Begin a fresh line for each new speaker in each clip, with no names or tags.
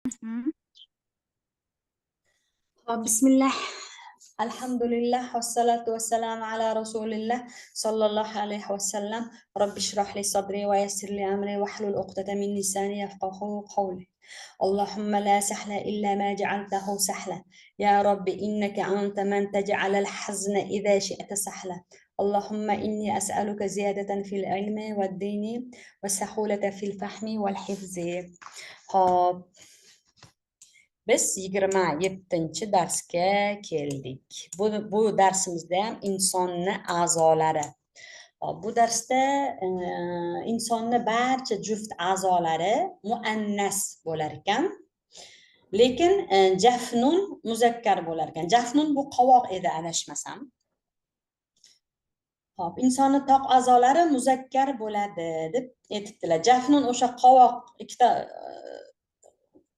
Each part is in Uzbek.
Hop, bismillah. Alhamdulillah vassalatu vassalamu ala rasulillah sallallohu alayhi vasallam. Robbi shrah li sadri va yassir li amri wahlul uqdatan min lisani yafqahu qawli. Allohumma la sahla illa ma ja'altahu sahla. Ya Robbi innaka anta man taj'al al-hazna idha shi'ta sahla. Allohumma inni as'aluka ziyadatan fil ilmi wad-dini was-sahulata fil fahmi wal hifzi. Hop. Biz 27-darsga keldik. Bu darsimizda ham insonni a'zolari. Hop, bu darsda insonni barcha juft a'zolari muannas bo'lar ekan. Lekin jafnun muzakkar bo'lar ekan. Jafnun bu qovoq edi adashmasam. Hop, insonni toq a'zolari muzakkar bo'ladi deb aytibdilar. Jafnun o'sha qovoq, ikkita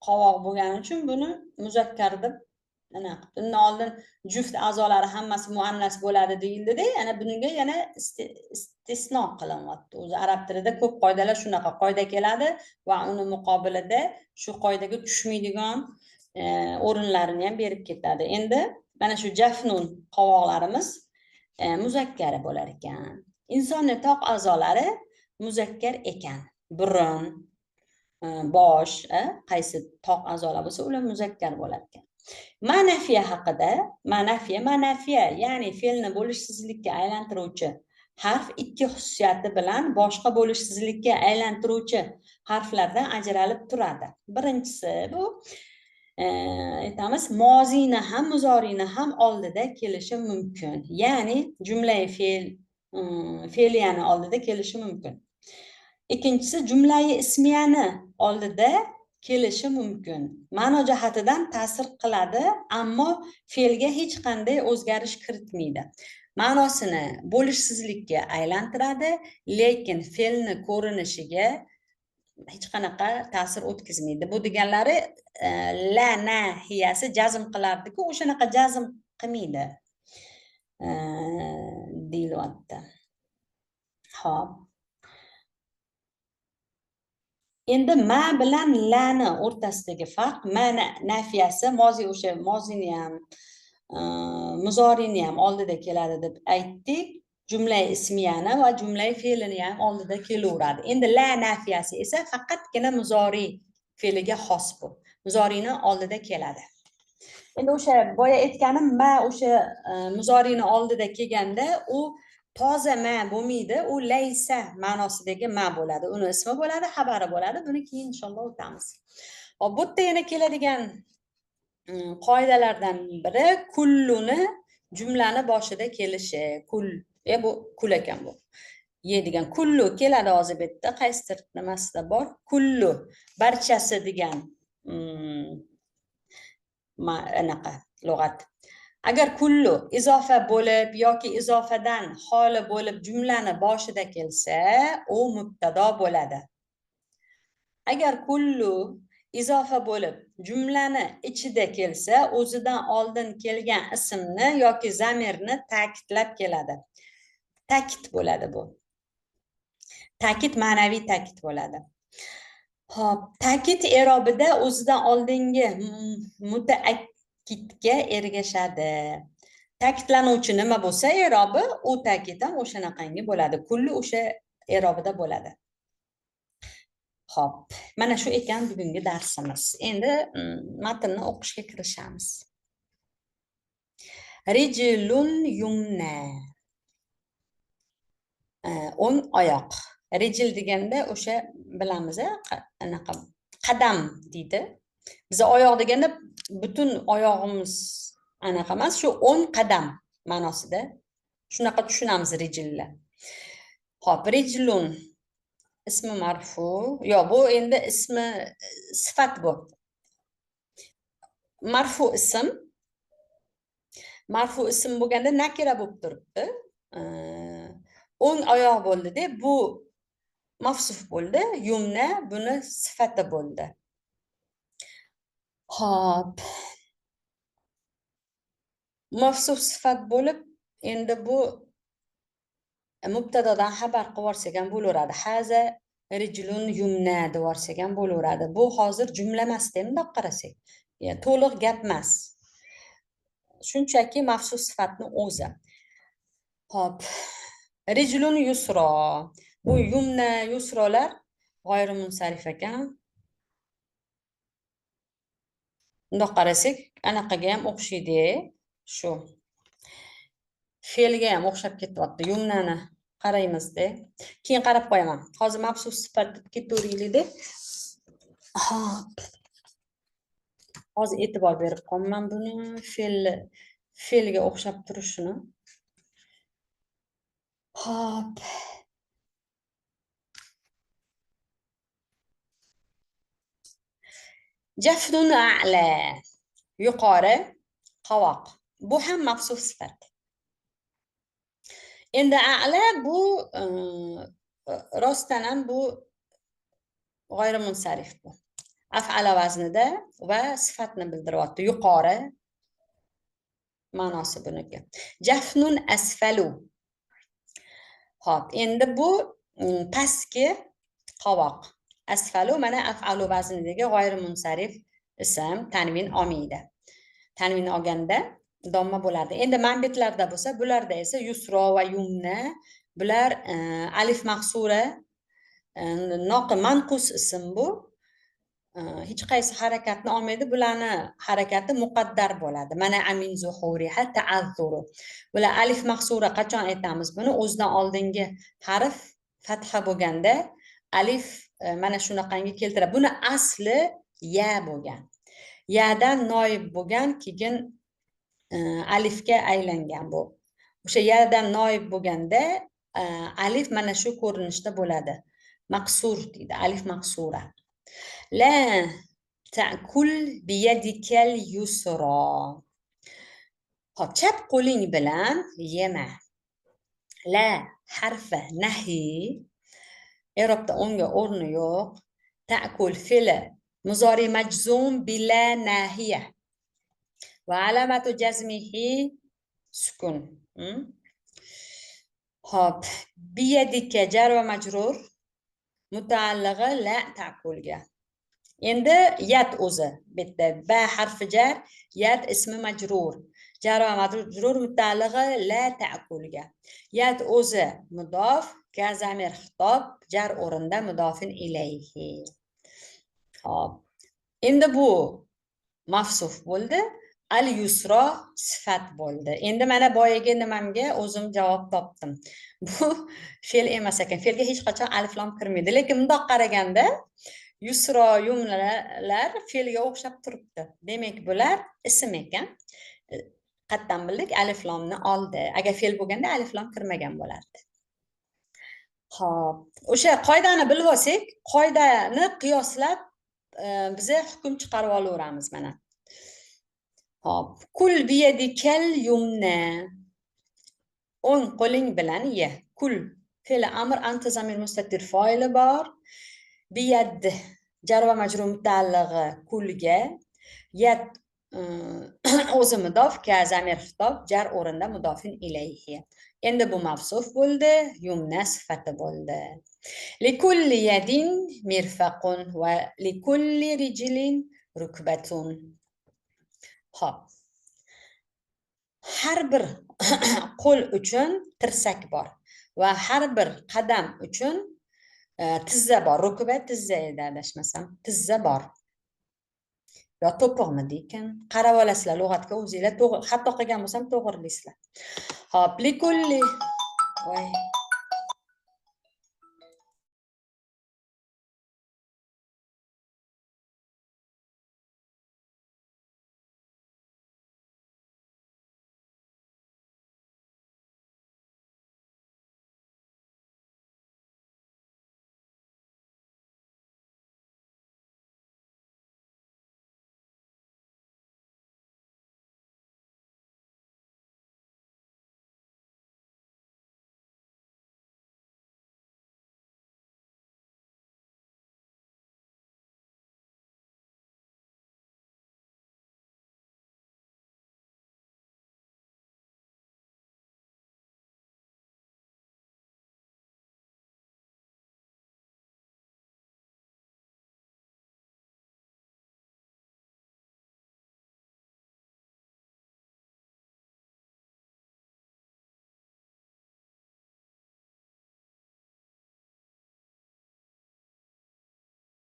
qovoq bo'lgani uchun buni muzakkar deb ana qilibdi. Undan oldin juft a'zolari hammasi muannas bo'ladi deyildida, yana bunga yana istisno qilinyapti. O'zi arab tilida ko'p qoidalar shunaqa qoida keladi va uni muqobilida shu qoidaga tushmaydigan o'rinlarini ham berib ketadi. Endi mana shu jafnun qovoqlarimiz muzakkari bo'lar ekan. Insonning toq a'zolari muzakkar ekan. Burun, bosh, qaysi toq a'zolar bo'lsa, ular muzakkar bo'lar ekan. Ma'nafiya haqida, ma'nafiya, ya'ni fe'lni bo'lishsizlikka aylantiruvchi harf ikki xususiyati bilan boshqa bo'lishsizlikka aylantiruvchi harflardan ajralib turadi. Birinchisi bu aytamiz, moziyni ham muzoriyni ham oldida kelishi mumkin. Ya'ni jumlai fe'l, fe'liyani oldida kelishi mumkin. Ikkinchisi jumlai ismiyani oldida kelishi mumkin. Ma'no jihatidan ta'sir qiladi, ammo fe'lga hech qanday o'zgarish kiritmaydi. Ma'nosini bo'lishsizlikka aylantiradi, lekin fe'lni ko'rinishiga hech qanaqa ta'sir o'tkazmaydi. Bu deganlari la nahiyasi jazm qilardi-ku, o'shanaqa jazm qilmaydi deyilyapti. Xo'p. Endi ma bilan lani o'rtasidagi farq, ma nafiyasi moziy, o'sha moziyni ham muzorini ham oldida keladi deb aytdik. Jumla ismiyani va jumla fe'lini ham oldida kelaveradi. Endi la nafiyasi esa faqatgina muzoriy fe'liga xos bu. Muzoriyni oldida keladi. Endi o'sha boya aytganim ma o'sha muzoriyni oldida kelganda u toza ma bo'lmaydi, u laysa ma'nosidagi ma bo'ladi. Uni ismi bo'ladi, xabari bo'ladi. Buni keyin inshaalloh o'tamiz. Hop, bu yerda yana keladigan qoidalardan biri kulluni jumlani boshida kelishi. Kul, bu kul ekan bu. Ye degan kullu keladi hozir bu yerda qaysidir nimasida bor. Kullu barchasi degan anaqa lug'at. Agar kullu izofa bo'lib yoki izofadan xoli bo'lib jumlani boshida kelsa, u mubtado bo'ladi. Agar kullu izofa bo'lib jumlani ichida kelsa, o'zidan oldin kelgan ismni yoki zamirni ta'kidlab keladi. Ta'kid bo'ladi bu. Ta'kid ma'naviy ta'kid bo'ladi. Xo'p, ta'kid i'robida o'zidan oldingi mutaakkidga ergashadi. Ta'kidlanuvchi nima bo'lsa i'robi, u ta'kid ham o'shanaqangi bo'ladi. Kulli o'sha i'robida bo'ladi. Xo'p, mana shu ekan bugungi darsimiz. Endi matnni o'qishga kirishamiz. Rijlun yumna. O'ng oyoq. Rijl deganda o'sha bilamiz, anaqa qadam deydi. Biz oyoq deganda butun oyog'imiz anaqa emas, shu o'ng qadam ma'nosida. Shunaqa tushunamiz rijlni. Xo'p, rijlun ismi marfu. Yo'q, bu endi ismi sifat bu. Marfu ism. Marfu ism bo'lganda nakira bo'lib turibdi. O'ng oyoq bo'ldi-da, bu mavsuf bo'ldi, yumna buni sifati bo'ldi. Xo'p. Mavsuf sifat bo'lib, endi bu mubtadodan xabar qilib yuborsak ham bo'laveradi. Haza Rijlun yumna deb yuborsak ham bo'laveradi. Bu hozir jumla emas-da, bundoq qarasak. Ya, to'liq gap emas. Shunchaki mavsuf sifatni o'zi. Xo'p. Rijlun yusro. Bu yumna, yusrolar g'oyri munsarif ekan. Bundoq qarasak, anaqaga ham o'xshaydi, shu. Fe'lga ham o'xshab ketyapti. Yumnani qaraymizda. Keyin qarab qo'yaman. Hozir mavsuf sifat deb ketaveraylik-da. Xo'p. Hozir e'tibor berib qolman buni fe'lga o'xshab turishini. Xo'p. Jafnun a'la. Yuqori qovoq. Bu ham mavsuf sifat. Endi a'la bu rostdan ham bu g'oyri-munsarif bu. Af'ala vaznida va sifatni bildiryapti. Yuqori ma'nosi buniki. Jafnun asfalu. Xo'p, endi bu pastki qovoq. Asfalu mana af'alu vaznidagi g'oyri-munsarif ism, tanvin olmaydi. Tanvin olganda domma bo'ladi. Endi manbetlarda bo'lsa, bularda esa yusro va yumna, bular alif mahsura, noqi manqus ism bu. Hech qaysi harakatni olmaydi. Bularni harakati muqaddar bo'ladi. Mana amin zuhuriha ta'azzuru. Bular alif mahsura qachon aytamiz buni? O'zidan oldingi harf fatha bo'lganda alif mana shunaqangi keltiradi. Buni asli ya bo'lgan. Yadan noib bo'lgan, keyin alifga aylangan bu. O'sha yadan noib bo'lganda alif mana shu ko'rinishda bo'ladi. Maqsur deydi, alif maqsura. La ta'kul biyadikal yusra. Xo'p, chap qo'ling bilan yema. La harfi nahi. I'robda o'ngga o'rni yo'q. Ta'kul fe'li muzori majzum bila nahiya. Va alamatu jazmihi sukun. Xo'p, biyadika jar va majrur mutaallig'i la ta'kulga. Endi yat o'zi bu yerda ba harfi jar, yat ismi majrur. Jar va majrur mutaallig'i la ta'kulga. Yat o'zi mudof, ka zamir xitob, jar o'rinda mudofin ilayhi. Xo'p. Endi bu mavsuf bo'ldi. Al yusro sifat bo'ldi. Endi mana boyagi nimamga o'zim javob topdim. Bu fe'l emas ekan. Fe'lga hech qachon alif lam kirmaydi. Lekin bundoq qaraganda yusro yumnalar fe'lga o'xshab turibdi. Demak, bular ism ekan. Qatdan bildik, alif lamni oldi. Agar fe'l bo'lganda alif lam kirmagan bo'lardi. Xo'p, o'sha qoidani bilib olsak, qoidani qiyoslab biza hukm chiqarib olaveramiz mana. Xo'p, kul biyadikal yumna. O'ng qo'ling bilan ye. Kul fe'li amr anta zamir mustatir foili bor. Biyad jar va majrur mutaallig'i kulga. Yat o'zi mudof, ka zamir xitob, jar o'rinda mudofin ilayhi. Endi bu mavsuf bo'ldi, yumna sifati bo'ldi. Likulli yadin mirfaqun va likulli rijlin rukbatun. Xo'p. Har bir qo'l uchun tirsak bor va har bir qadam uchun tizza bor. Rukba tizza edi adashmasam, tizza bor. Yo to'piqmi deykan? Qarab olasizlar lug'atga o'zinglar, xato qilgan bo'lsam to'g'rilaysizlar. Xo'p, likulli voy.